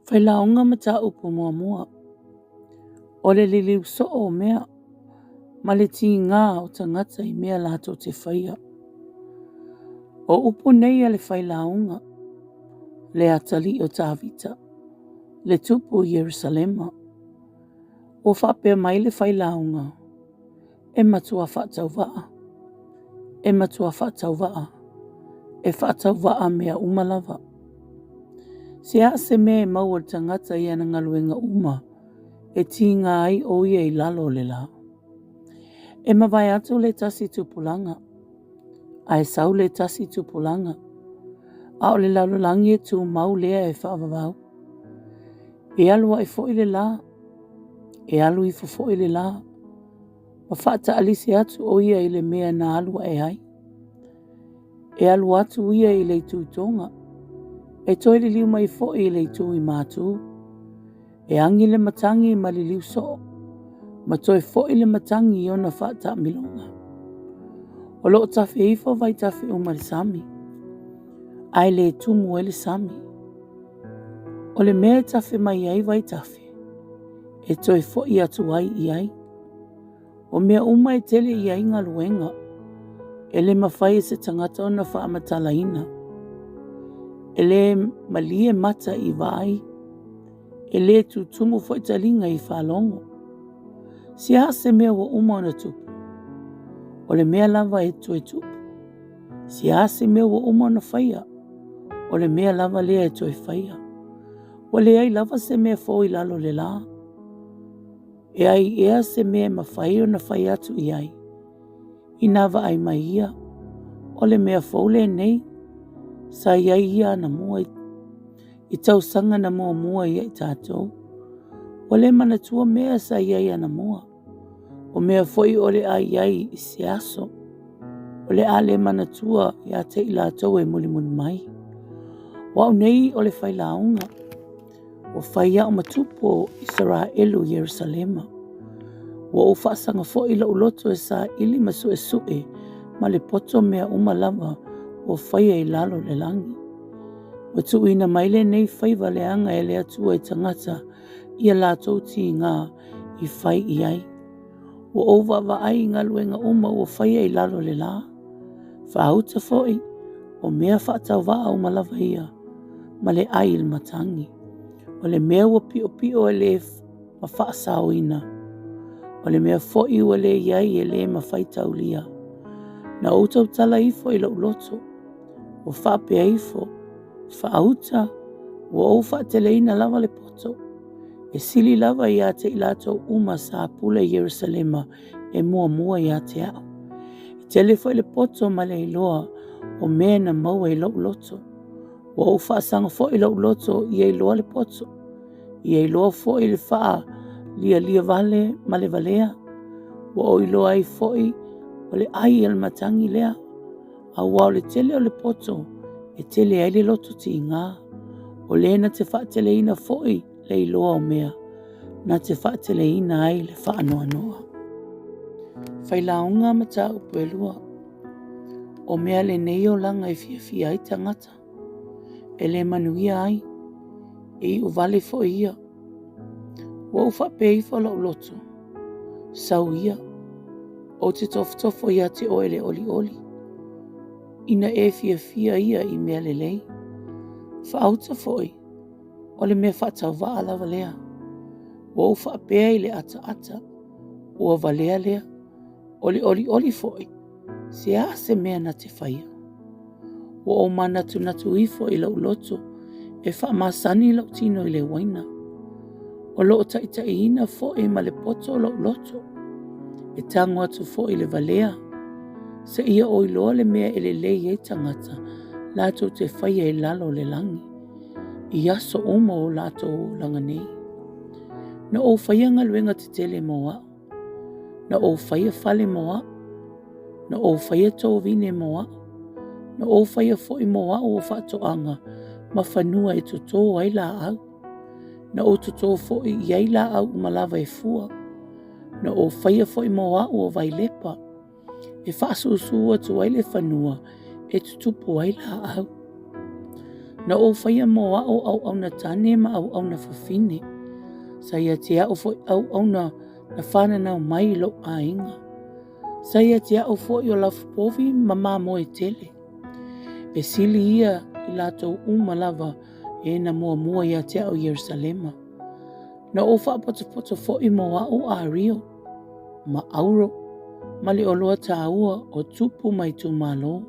Failauga Mataupu Muamua O le liliu soo o mea ma le tigā o tagata i mea latou te faia. O upu nei a le failauga, le atalii o Tavita, le tupu i Ierusalema. Ua faapea mai le failauga, E matua faatauvaa, e matua faatauvaa, e faatauvaa mea uma lava. Se a se mea e maua e le tagata i ana galuega uma e tiga ai o ia i lalo o le lā? E mavae atu le tasi tupulaga, ae sau le tasi tupulaga, a o le lalolagi e tumau lea e faavavau. E alu ae foi le lā, e alu ifo foi le lā, ma faataalisi atu o ia i le mea na alu ae ai. E alu atu ia i le itu i toga, e toe liliu mai foi i le itu i matū. E agi le matagi ma liliu soo, ma toe foi le matagi i ona faataamiloga. O lo o tafe ifo vaitafe uma i le sami, ae le tumu ai le sami. O le mea e tafe mai ai vaitafe, e toe foi atu ai i ai. O mea uma e tele i ai galuega, e le mafai e se tagata ona faamatalaina. E le malie mata i vaai, e le tutumu foi taliga i faalogo. Se a se mea ua uma ona tupu, o le mea lava e toe tupu. Se a se mea ua uma ona faia, o le mea lava lea e toe faia. Ua leai lava se mea fou i lalo o le lā. E ai ea se mea e mafai ona fai atu i ai, inā vaai mai ia, o le mea fou lenei, sa i ai ia anamua i tausaga na muamua ia i tatou. Ua le manatua mea sa i ai anamua. O mea foi o le a i ai i se aso, o le a le manatua ia te i latou e mulimuli mai. O au nei o le failauga, ua fai au ma tupu o Isaraelu i Ierusalema. Ua ou faasaga foi lou loto e saili ma suesue ma le poto mea uma lava ua faia i lalo o le lagi. Ua tuuina mai lenei faiva leaga e le Atua i tagata ia latou tigā i fai i ai. Ua ou vaavaai i galuega uma ua faia i lalo o le lā. Faauta foi, o mea faatauvaa uma lava ia, ma le ai i le matagi. O le mea ua piopio e le ma faasaoina. O le mea foi ua le i ai e le mafai taulia. Na ou tautala ifo i lou loto, ua faapea ifo, faauta, ua ou faateleina lava le poto. E sili lava ia te i latou uma sa pule i Ierusalema e muamua ia te au. E tele foi le poto ma le iloa o mea na maua i lou loto. Ua ou faasaga foi lou loto ia iloa le poto, ia iloa foi le faalialia vale ma le valea. Ua ou iloa ai foi o le ai a le matagi lea. Aua o le tele o le poto e tele ai le loto tigā. O le na te faateleina foi le iloa o mea, na te faateleina ai le faanoanoa. Failauga Mataupu e lua. O mea lenei olaga e fiafia ai tagata, e le manuia ai, e iu vale foi ia. Ua ou faapea ifo lou loto, sau ia, ou te tofotofo ia te oe le olioli, ina e fiafia ia i mea lelei. Faauta foi, o le mea faatauvaa lava lea. Ua ou faapea i le ataata, ua valea lea. O le olioli foi, se a se mea na te faia? Ua ou manatunatu ifo i lou loto e faamasani lou tino i le uaina. O lo o taitaiina foi ma le poto lou loto. E tago atu foi i le valea, seia ou iloa le mea e lelei ai tagata latou te faia i lalo o le lagi, i aso uma o latou olaga nei. Na ou faia galuega tetele mo au. Na ou faia fale mo au. Na ou faia tovine mo au. Na ou faia foi mo au o faatoaga ma fanua e totō ai laau. Na ou totō foi i ai laau uma lava e fua. Na ou faia foi mo au o vailepa e faasusu atu ai le fanua e tutupu ai laau. Na ou faia mo a'u auauna tane ma auauna fafine. Sa ia te a'u foi auauna na fananau mai i lou aiga. Sa ia te a'u foi o lafupovi ma mamoe tele. E sili ia i latou uma lava e na muamua ia te a'u i Ierusalema. Na ou faapotopoto foi mo a'u ario ma auro ma le oloa taua o tupu ma itumalo.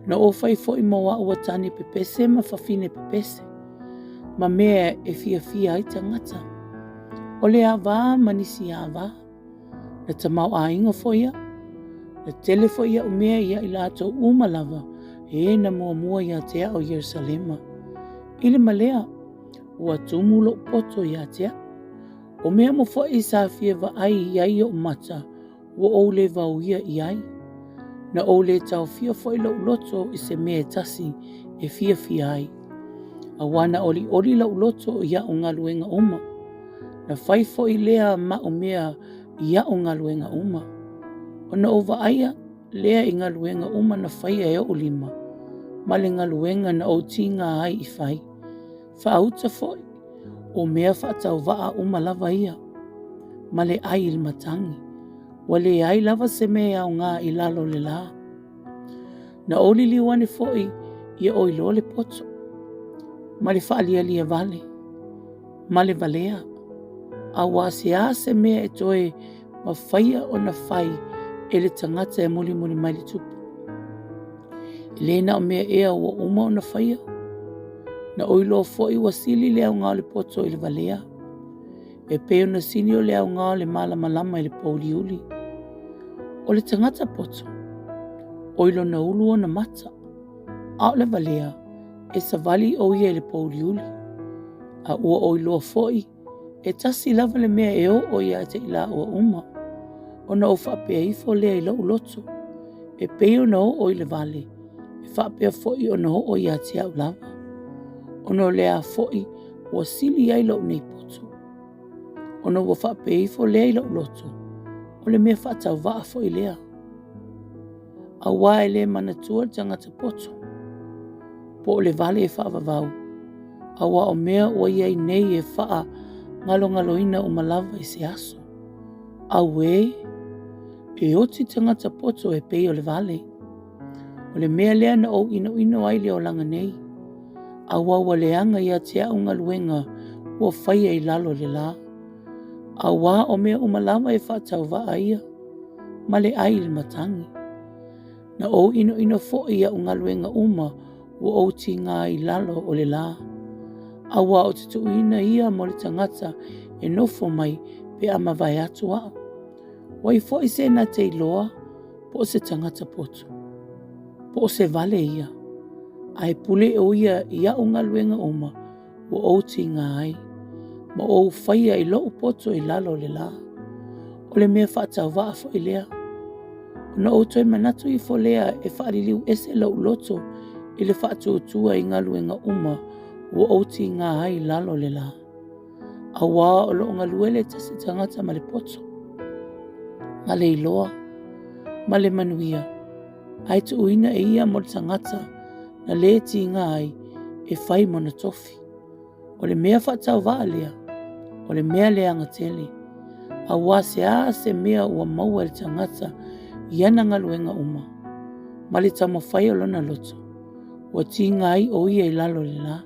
Na ou fai foi mo a'u tane pepese ma fafine pepese, ma mea e fiafia ai tagata. O le avā ma nisi avā, na tamaoaiga foi a'u, na tele foi a'u mea ia i latou uma lava e na muamua ia te a'u i Ierusalema. I le ma lea, ua tumu lo'u poto ia te a'u. O mea uma foi sa fia vaai i ai o'u mata, ua ou le vaoia i ai. Na ou le taofia foi lou loto i se mea e tasi e fiafia ai. Auā na olioli lou loto i a'u galuega uma. Na fai foi lea ma'u mea i a'u galuega uma. Ona ou vaaia lea i galuega uma na faia e o'u lima, ma le galuega na ou tigā ai i fai. Faauta foi, o mea faatauvaa uma lava ia, ma le ai i le matagi. Ua leai lava se mea e aoga i lalo o le lā. Na ou liliu ane foi ia oi loa le poto, ma le faalialia vale, ma le valea, auā se a se mea e toe mafaia ona fai e le tagata e mulimuli mai le tupu. E le na o mea ea ua uma ona faia. Na ou iloa foi ua sili le aoga o le poto i le valea, e pei ona sili o le aoga o le malamalama i le pouliuli. O le tagata poto, oi lona ulu ona mata, a o le valea, e savali o ia i le pouliuli. A ua ou iloa foi, e tasi lava le mea e oo ia te i laua uma, ona ou faapea ifo lea i lou loto, e pei ona oo i le vale, e faapea foi ona oo ia te au lava. Ona o le a foi ua sili ai lou nei poto. Ona ua faapea ifo lea i lou loto, o le mea faatauvaa foi lea. Auā e le manatua le tagata poto, po o le vale e faavavau, auā o mea ua i ai nei e faagalogaloina uma lava i se aso. Auē! E oti tagata poto e pei o le vale. O le mea lea na ou inoino ai le olaga nei, auā ua leaga ia te a'u galuega ua faia i lalo o le lā. Auā o mea uma lava e faatauvaa ia, ma le ai i le matagi. Na ou inoino foi i a'u galuega uma ua ou tigā i lalo o le lā. Auā o te tuuina ia mo le tagata e nofo mai pe a mavae atu a'u. O ai foi se na te iloa po o se tagata poto, po o se vale ia, a e pule o ia i a'u galuega uma ua ou tigā ai, ma ou faia i lou poto i lalo o le lā. O le mea faatauvaa foi lea. Ona ou toe manatu ifo lea e faaliliu ese lou loto i le faatuatua i galuega uma ua ou tigā ai i lalo o le lā. Auā o lo o galue le tasi tagata ma le poto, ma le iloa, ma le manuia, ae tuuina e ia mo le tagata na lē tigā ai e fai mona tofi. O le mea faatauvaa lea, o le mea leaga tele, auā se a se mea ua maua e le tagata i ana galuega uma, ma le taumafai o lona loto, ua tigā ai o ia i lalo o le lā.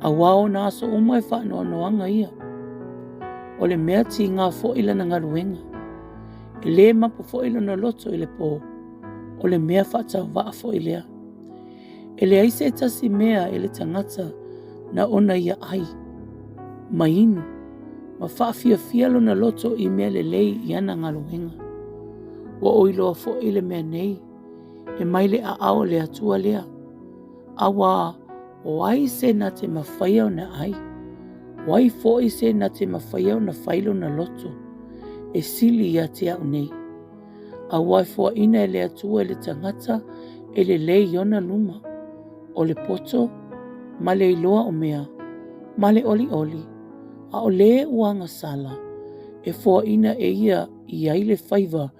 Auā ona aso uma e faanoanoaga ia. O le mea tigā foi lana galuega. E lē mapu foi lona loto i le pō, o le mea faatauvaa foi lea. E leai se tasi mea e le tagata na ona ia ai, ma inu, ma faafiafia lona loto i mea lelei i ana galuega. Ua ou iloa foi le mea nei, e mai le aao o le Atua lea, auā o ai se na te mafaia ona ai, o ai foi se na te mafaia ona fai lona loto e sili ia te a'u nei. Auā e foaina e le Atua i le tagata e lelei i ona luma, o le poto ma le iloa o mea, ma le olioli, a o lē ua agasala, e foaina e ia i ai le faiva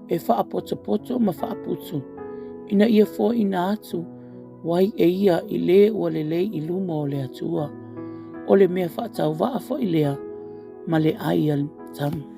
e faapotopoto ma faaputu, ina ia foaina atu Wai e ia i le ua lelei i luma o le Atua, o le mea faatauvaa foi lea ma le ai a le tama.